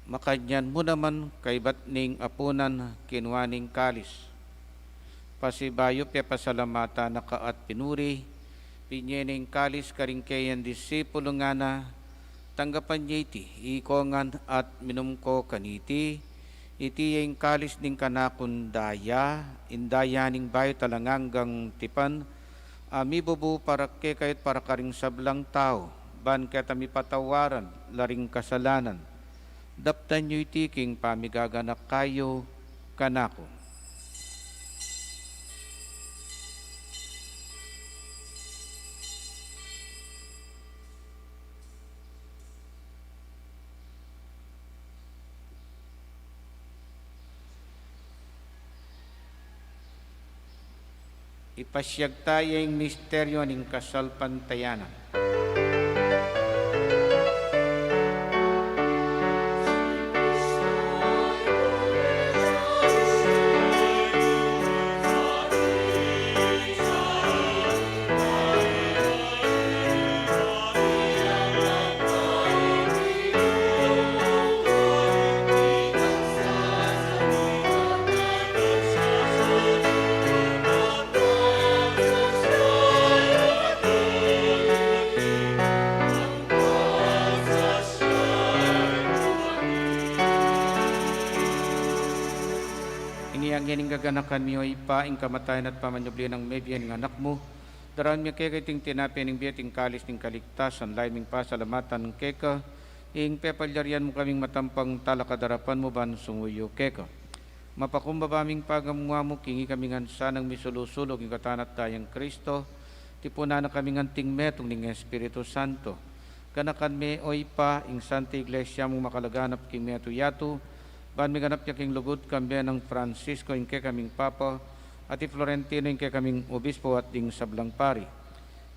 Makanyan mu naman kaybat ning apunan, kinua ne ing kalis. Pasibayu pepasalamatan na ka at pinuri, binye ne ing kalis karing keyang disipulu, ngana, tanggapan ye iti, ikong ngan at minum ko kaniti, iti ya ing kalis ning kanakung daya, ing daya ning bayu at alang anggang tipan, a mibubu para kekayu at para karing sablang tau, ban keta mipatawaran la ring kasalanan. Daptan yu iti king pamigaganaka yu kanaku. Ipasiag taya ing misteryu ning kasalpantayanan. Ini ing gaganakan mi, O Ibpa, ing kamatayan at pamanyubli nang mebie ning Anak mu. Daraun mi keka iting tinape ning bie at ing kalis ning kaligtasan, lalu ming pasalamatan keka ing pepalyarian mu kaming matampang talakad king arapan mu ban sumuyu keka. Mapakumbaba ming pagamu king ikami ngan sanang misulu-sulu king katawan at dayang Kristo, tipunan na kaming anting metung ning Espiritu Santo. Ganakan me, O Ibpa, ing Santa Iglesia mung makalaganap king metung yatu, ban miganap ya king lugud, kambe nang Francisco ing kekaming Papa, at i Florentino ing kekaming Obispo at ding sablang pari.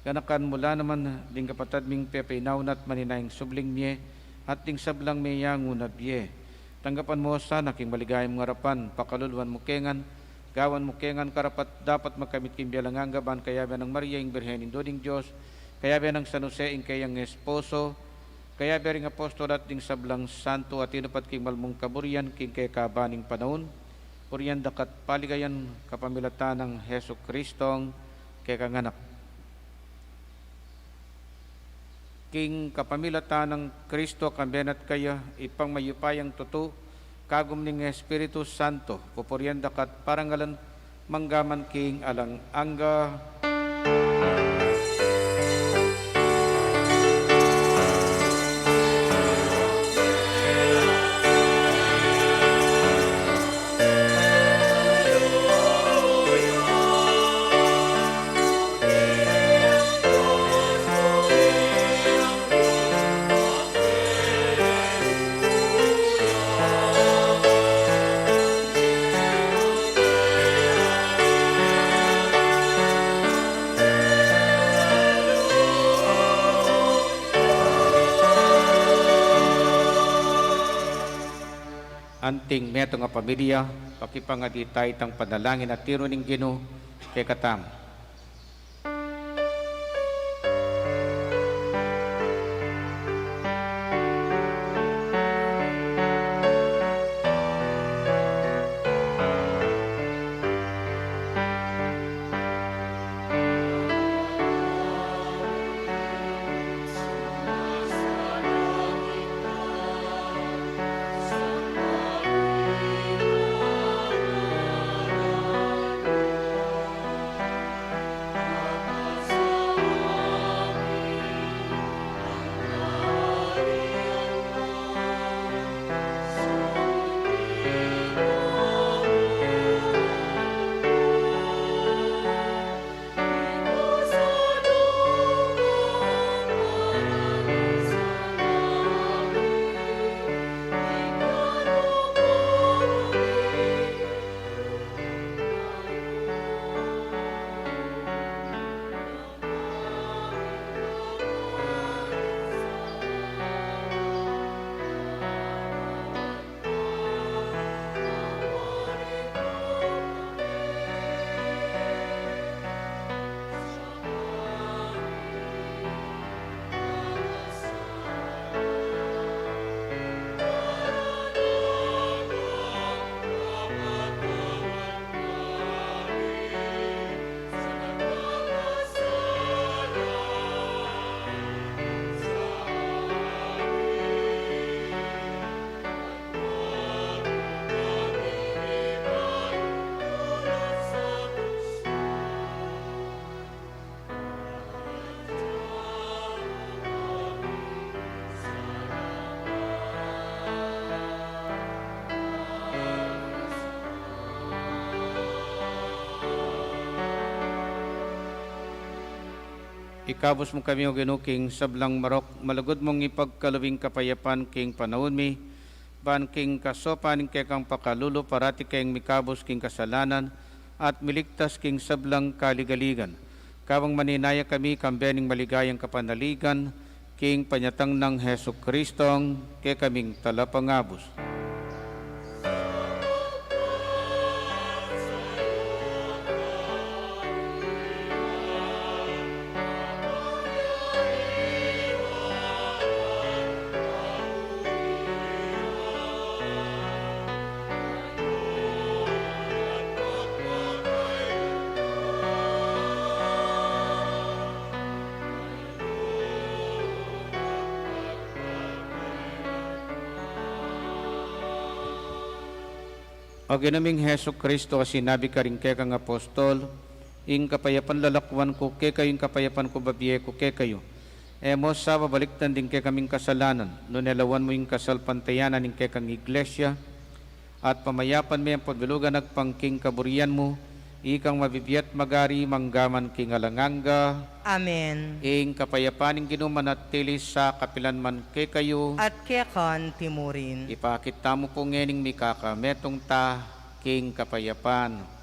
Ganakan mu la naman ding kapatad ming pepainauna at manenaya king subling mie, at ding sablang meyangu na bie. Tanggapan mu la sana king maligaya mung arapan, pakaluluan mu ke ngan, gawan mu ke ngan karapat-dapat magkamit king bie alang angga, ban kayabe nang Maria ing Birhen Indu ning Dios, kayabe nang San Jose ing keyang esposo, kayabe ring apostol at ding sablang santo a tinupat king mal mung kaburian king kekaba ning panaun, burian daka at paligayan kapamilatan nang Jesucristong kekang Anak. King kapamilatan nang Kristo, kambe na at kaya, Ibpang mayupayang tutu, kagum ning Espiritu Santo, pupurian daka at parangalan mangga man king alang angga. Anting metung a pamilya, pakipangadi taya itang panalangin a tiru ning Ginu kekatamu. Ikabus mu kami, O Ginu, king sablang marok, malugud mung ipagkalub ing kapayapan king panaun mi, ban king kasaupan ning kekang pakalulu, parati keng mikabus king kasalanan, at miligtas king sablang kaligaligan. Kabang maninaya kami kambe ning maligayang kapanaligan, king panyatang nang Jesucristong kekaming Talapangabus. O Ginu ming Jesucristo, a sinabi karing kekang apostol, ing kapayapan lalakwan ku kekayu, ing kapayapan ku babie ku kekayu. E mu sa babalikdan ding kekaming kasalanan, nune lawan mu ing kasalpantayanan ning kekang Iglesia, at pamayapan me ampon bilugan agpang king kaburian mu, ikang mabibie at magari mangga man king alang angga. Amen. Ing kapayapan ning Ginu manatili sa kapilan man kekayu. At keka mu rin. Ipakit tamu pu ngening mikakametung ta king kapayapan.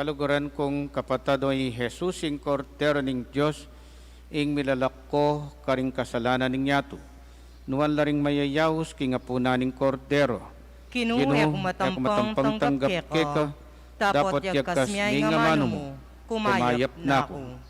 Kaluguran kung kapatad, o i Jesus, ing Kordero ning Dios, ing milalako karing kasalanan ning yatu. Nuan la ring mayayaus king apunan ning Kordero. Ginu, e ku matampang tanggap keka, dapot yagkas me ing amanu mu, kumayap na ku.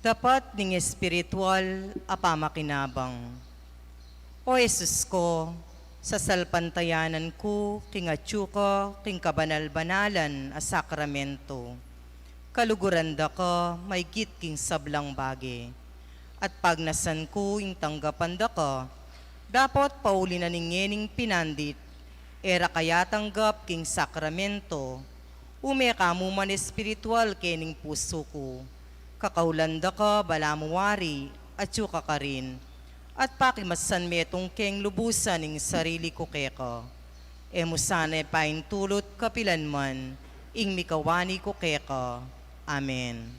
Tapat ning espiritual a pamakinabang. O Jesus ko, sasalpantayanan ku king atyu ka king kabanal-banalan a sakramento. Kaluguran da ka maygit king sablang bage, at pagnasan ku ing tanggapan da ka, dapot pauli na ning ngening pinandit, e ra ka yatanggap king sakramento, ume ka mu man espiritual kening pusu ku. Kakaulan da ka balamu wari, atyu ka karin, at pakimasan metung keng lubusan ing sarili ku keka. E mu sana paintulut kapilan man ing mikawani ku keka. Amen.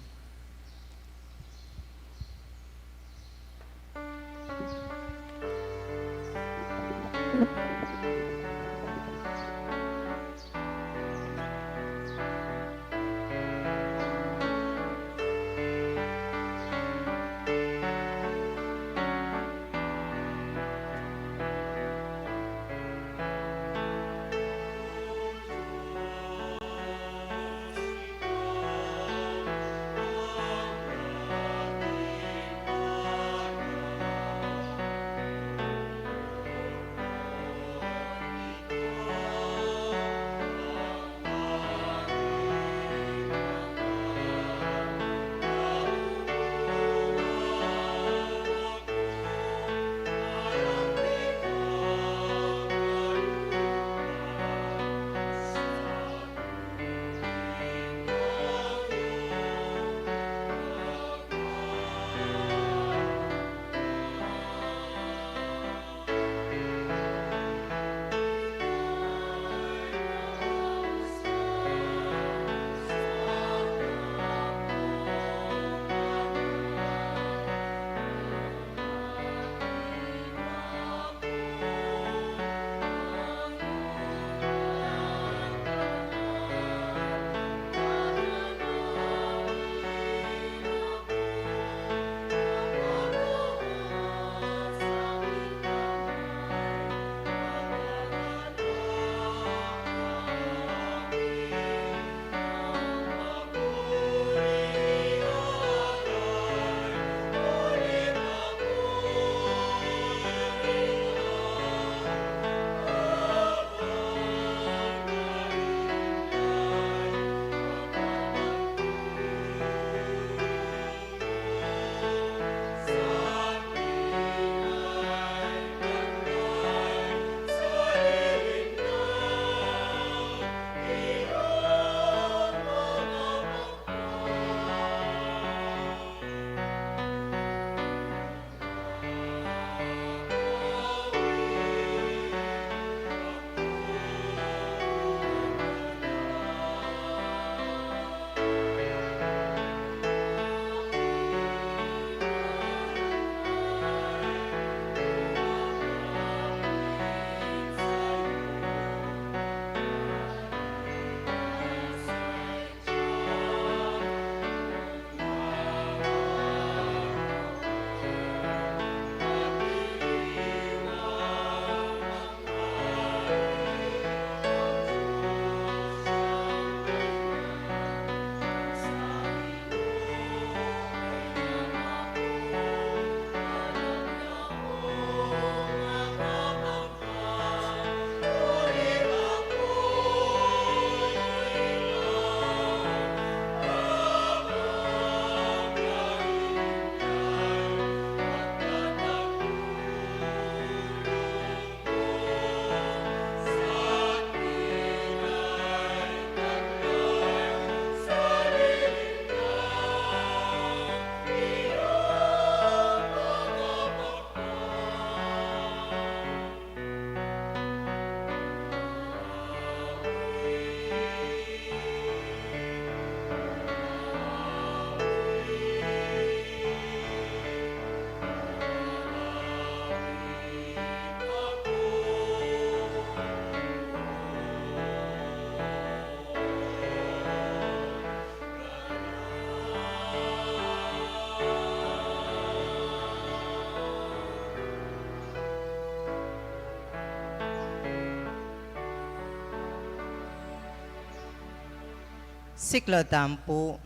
Siklaud tamu pu,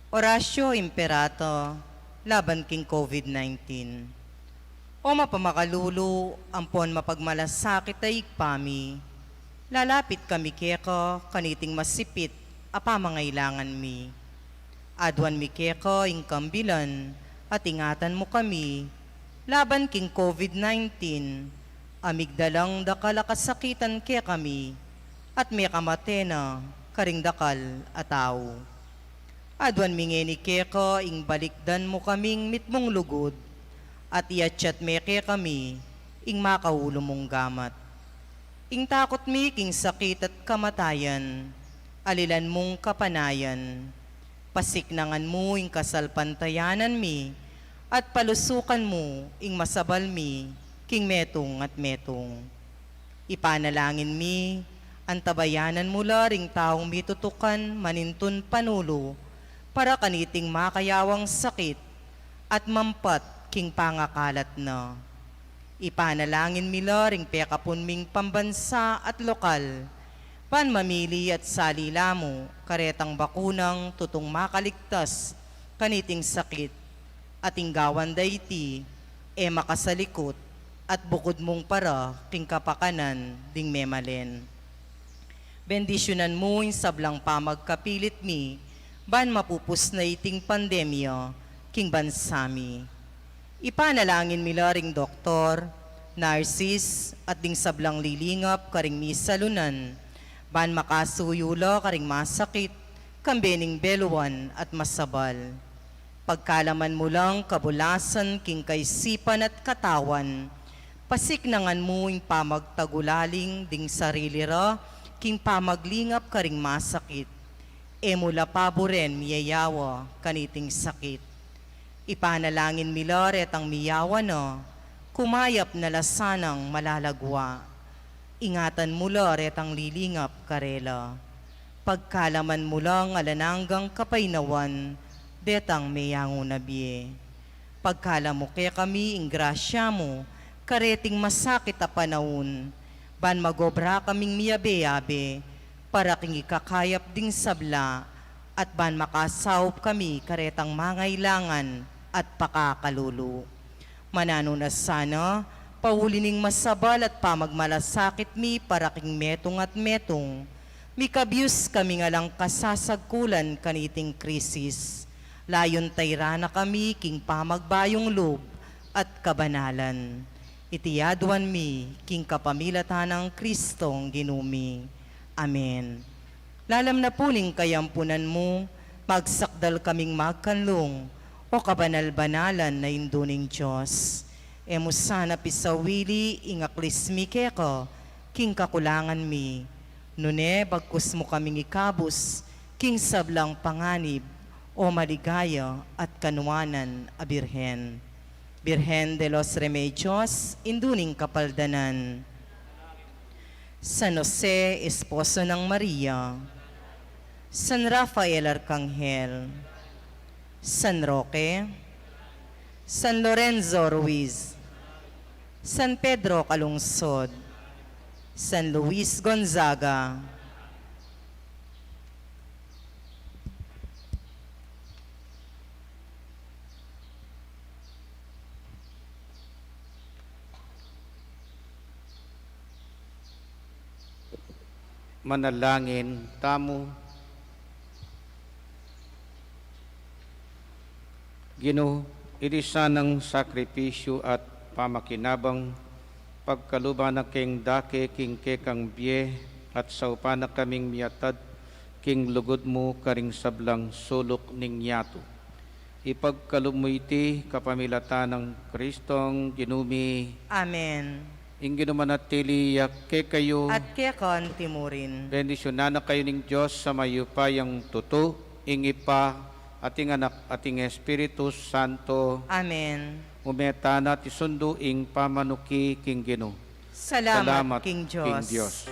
Oratio Imperata, laban king COVID nineteen. O mapamakalulu ampon mapagmalasakit a Ibpa mi, lalapit kami keka kaniting masipit a pamangailangan mi. Aduan mi keka ing kambilan at ingatan mu kami laban king COVID nineteen, a migdalang dakal a kasakitan kekami at mekamate na karing dakal a tau. Aduan mi ngeni keka ing balikdan mu kaming mitmung lugud at iatyat me kekami ing makaulu mung gamat. Ing takut mi king sakit at kamatayan, alilan mung kapanayan. Pasiknangan mu ing kasalpantayanan mi at palusukan mu ing masabal mi king metung at metung. Ipanalangin mi, antabayanan mu la ring taung mitutukan manintun panulu para kaniting makayawang sakit at mampat king pangakalat na. Ipanalangin mi la ring pekapun ming pambansa at lokal, ban mamili at sali la mu karetang bakunang tutung makaligtas kaniting sakit, at ing gawan da iti e makasalikut at bukud mung para king kapakanan ding memalen. Bendisyunan mu ing sablang pamagkapilit mi ban mapupus na iting pandemya king bansa mi. Ipanalangin mi la ring doktor, narsis, at ding sablang lilingap karing misalunan, ban makasuyu la karing masakit, kambe ning beluan at masabal. Pagkalaman mu lang kabulasan king kaisipan at katawan, pasiknangan mu ing pamagtagulaling ding sarili ra king pamaglingap karing masakit. E mu la paburen miyayawa kaniting sakit. Ipanalangin mi la retang miyawa na, kumayap na la sanang malalagwa. Ingatan mu la retang lilingap karela. Pagkalaman mu lang alang anggang kapaynawan detang meyangu na bie. Pagkalub mu kekami ing grasya mu kareting masakit a panaun, ban magobra kaming miyabe-yabe para king ikakayap ding sabla, at ban makasaup kami karetang mangailangan at pakakalulu. Mananu na sana, pauli ning masabal at pamagmalasakit mi para king metung at metung, mikabyus kaming alang kasasagkulan kaniting krisis. Layun tayran na kami king pamagbayung lub at kabanalan. Iti aduan mi king kapamilatan nang Kristong Ginu mi. Amen. Lalam na pu ning kayampunan mu, magsakdal kaming magkanlung, O kabanal-banalan a Indu ning Dios. E mu sana pisawili ing aklis mi keka king kakulangan mi, nune bagkus mu kaming ikabus king sablang panganib, O maligaya at kanuanan a Birhen. Birhen de los Remedios, Indu ning Kapaldanan. San Jose, esposo nang Maria. San Rafael Arkanghel. San Roque. San Lorenzo Ruiz. San Pedro Calungsod. San Luis Gonzaga. Manalangin tamu. Ginu, iti sanang sakripisyu at pamakinabang, pagkaluban na keng dake king kekang bie, at saupan na kaming miyatad king lugud mu karing sablang suluk ning yatu. Ipagkalub mu iti kapamilatan nang Kristong Ginu mi. Amen. Ing Ginu manatili ya kekayu. At keka anti mu rin. Bendisyunan na kayu ning Dios a mayupayang tutu, ing Ibpa, at ing Anak, at ing Espiritu Santo. Amen. Ume tana at isundu ing pamanuki king Ginu. Salamat king Dios.